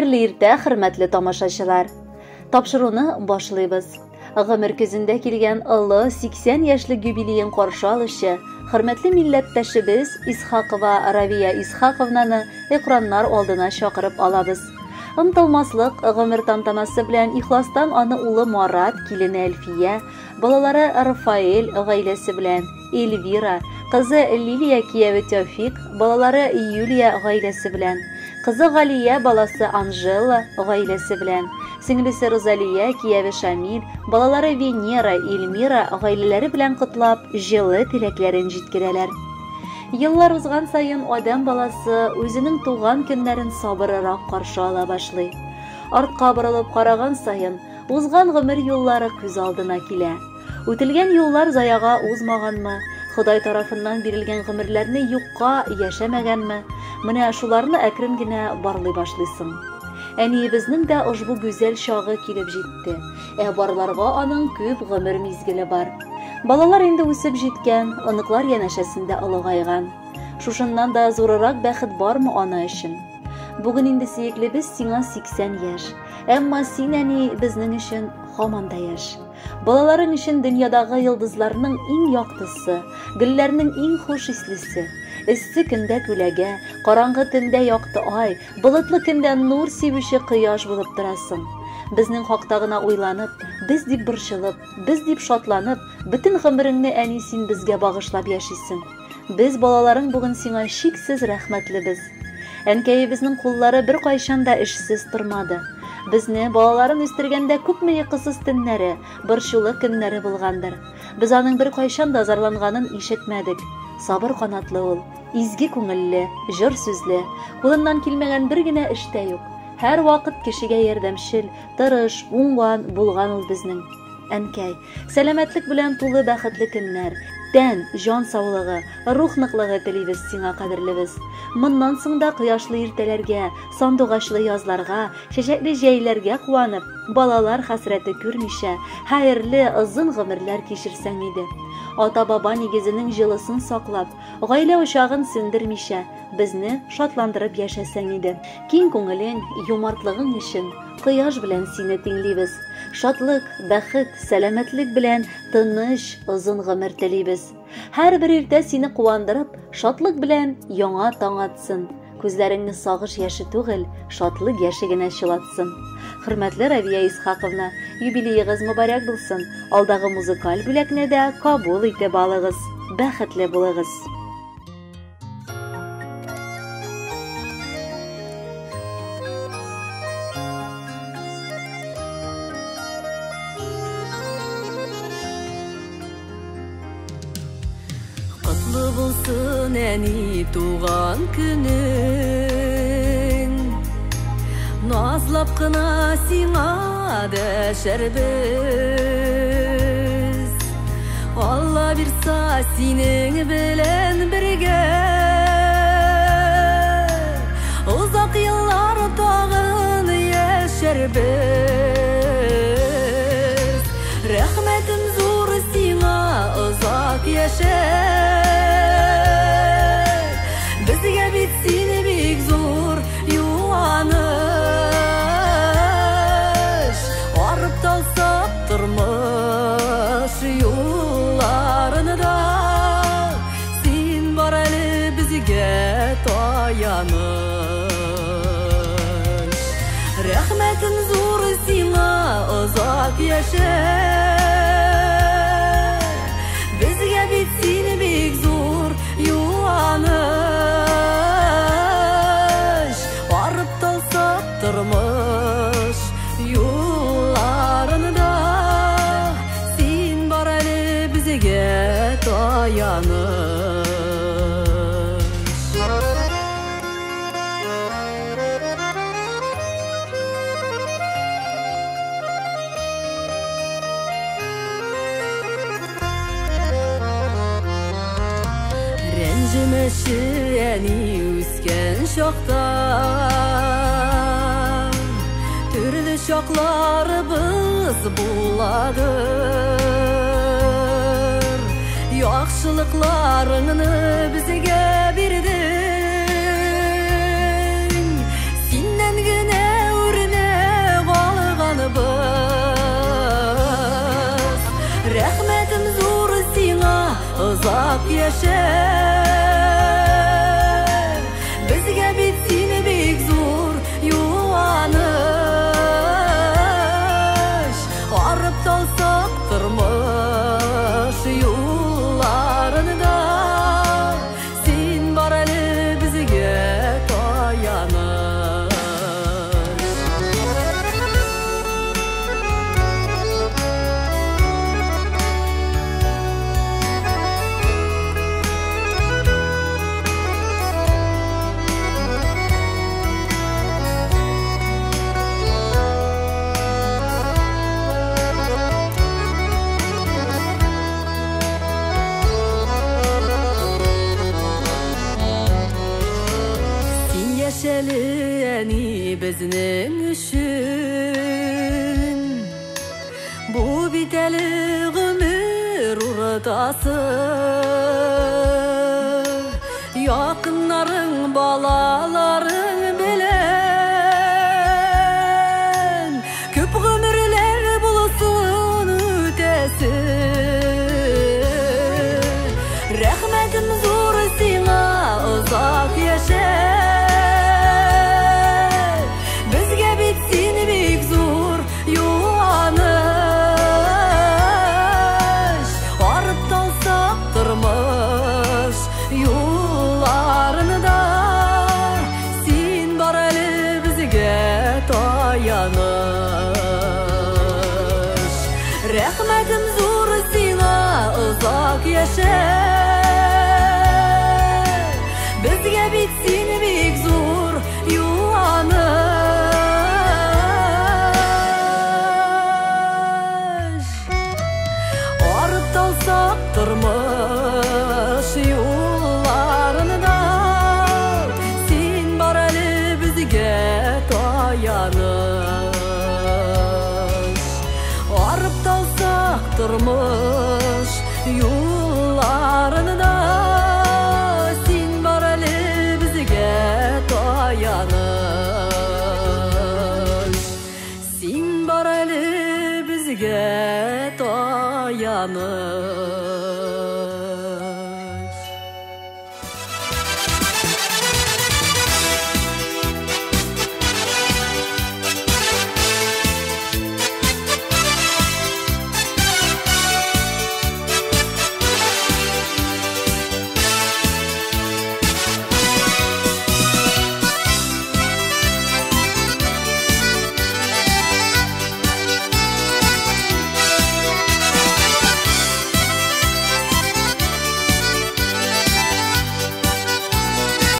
Хәерле иртә, хөрмәтле тамашачылар! Тапшыруны башлыйбыз. Гомер көзендә килгән олы 80 яшьлек юбилеен каршы алучы хөрмәтле милләттәшебез Исхакова Равия Исхаковнаны экраннар алдына чакырып алабыз. Онытылмаслык гомер тантанасы белән ихластан аны улы Марат, килене Әлфия, балалары Рафаэль гаиләсе белән, Эльвира, кызы Лилия кияве Тәүфик, балалары Юлия гаиләсе белән, кызы Галия баласы Анжела гаиләсе белән, сеңлесе Розалия кияве Шамил, балалары Венера, Эльмира гаиләләре белән котлап, җылы теләкләрен җиткерәләр. Еллар узган саен адәм баласы үзенең туган көннәрен сабырырак каршы ала башлый. Артка борылып караган саен, узган гомер юллары күз алдына килә. Үтелгән юллар заяга узмаганмы, Ходай тарафыннан бирелгән гомерләрне юкка яшәмәгәнме, менә шуларны әкрен генә барлый башлыйсың. Әниебезнең дә ошбу гүзәл чагы килеп җитте. Ә барларга аның күп гомер мизгеле бар. Балалар инде үсеп җиткән, оныклар янәшәсендә олыгайган. Шушыннан да зурырак бәхет бармы ана өчен? Бүген инде сөеклебез сиңа 80 яшь. Әмма син, әни, безнең өчен һаман да яшь. Балаларың өчен дөньядагы йолдызларның иң яктысы, гөлләрнең иң хуш ислесе. Эссе көндә күләгә, караңгы төндә якты ай, болытлы көндә нур сибүче кояш булып торасың. Безнең хакта гына уйланып, без дип борчылып, без дип шатланып, бөтен гомереңне, әни, син безгә багышлап яшисең. Без, балаларың, бүген сиңа чиксез рәхмәтлебез. Әнкәебезнең куллары беркайчан да эшсез тормады. Безне, балаларын үстергәндә күпме йокысыз төннәре, борчулы көннәре булгандыр. Без аның беркайчан да зарланганын ишетмәдек. Сабыр канатлы ул, изге күңелле, җор сүзле, кулыннан килмәгән бер генә эш тә юк. Һәрвакыт кешегә ярдәмчел, тырыш, уңган, булган ул безнең. Әнкәй, сәламәтлек белән тулы бәхетле көннәр, тән, җан саулыгы, рух ныклыгы телибез сиңа, кадерлебез. Моннан соң да кояшлы иртәләргә, сандугачлы язларга, чәчәкле җәйләргә куанып, балалар хәсрәте күрмичә, хәерле, озын гомерләр кичерсәң иде. Ата-баба нигезенең җылысын саклап, гаилә учагын сүндермичә, безне шатландырып яшәсәң иде. Киң күңелең, юмартлыгың өчен кояш белән сине тиңлибез. Шатлык, бәхет, сәламәтлек белән тыныч, озын гомер телибез. Һәрбер иртә сине куандырып, шатлык белән яңа таң атсын. Күзләреңне сагыш яше түгел, шатлык яше генә чылатсын. Хөрмәтле Равия Исхаковна, юбилеегыз мөбарәк булсын. Алдагы музыкаль бүләкне дә кабул итеп алыгыз. Бәхетле булыгыз. Котлы булсын, әни, туган көнең. Назлап кына сиңа дәшәрбез. Алла бирса, синең белән бергә озак еллар тагын яшәрбез. Рәхмәтем зур сиңа, озак яшә. Безгә бит син бик зур юаныч. Арып талсак тормыш юлларында, син бар әле безгә таяныч. Рәхмәтем зур сиңа, озак яшә. Безгә бит син бик зур юаныч. Арып талсак тормыш юлларында, син бар әле безгә таяныч. Рәнҗемәче, әни, үскән чакта, төрле чакларыбыз буладыр. Яхшылыкларыңны безгә бирдең, синнән генә Яшәле әни безнең өчен. Бу бит әле гомер уртасы. Якыннарың, балаларың белән күп гомерләр булсын үтәсе. Рәхмәтем зур сиңа, озак яшә. Безгә бит син бик зур юаныч. Арып талсак тормыш юлларында, син бар әле безгә таяныч. Рәхмәтем зур сиңа, озак яшә. Безгә бит син бик зур юаныч. Арып талсак тормыш юлларында, син бар әле безгә таяныч. Арып талсак тормыш юлларында, син бар әле безгә таяныч. Син бар әле безгә таяныч.